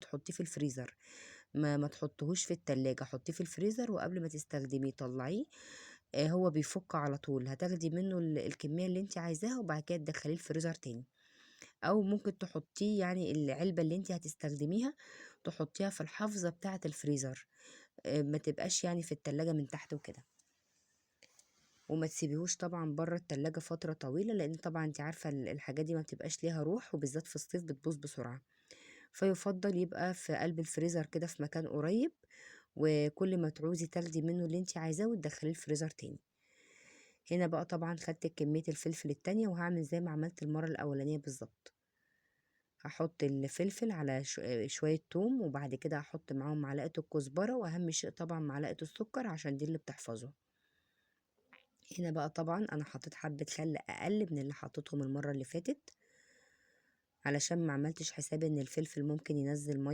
تحطيه في الفريزر، ما تحطيهوش في التلاجة، حطيه في الفريزر وقبل ما تستخدميه طلعيه. هو بيفك على طول، هتاخدي منه الكمية اللي انت عايزاها وبعد كده تدخليه الفريزر تاني. او ممكن تحطيه يعني العلبة اللي انت هتستخدميها تحطيها في الحافظة بتاعة الفريزر، ما تبقاش يعني في التلاجة من تحت وكده. وما تسيبيهوش طبعا بره التلاجة فترة طويلة، لان طبعا انت عارفة الحاجات دي ما بتبقاش ليها روح، وبالذات في الصيف بتبوظ بسرعة. فيفضل يبقى في قلب الفريزر كده في مكان قريب، وكل ما تعوزي تاخدي منه اللي انت عايزاه وتدخليه الفريزر تاني. هنا بقى طبعا خدت كمية الفلفل التانية، وهعمل زي ما عملت المرة الأولانية بالظبط. هحط الفلفل على شوية توم، وبعد كده هحط معاهم معلقة الكزبرة، وأهم شيء طبعا معلقة السكر عشان دي اللي بتحفظه. هنا بقى طبعا أنا حطيت حبة خل أقل من اللي حطيتهم المرة اللي فاتت، علشان ما عملتش حساب إن الفلفل ممكن ينزل مية.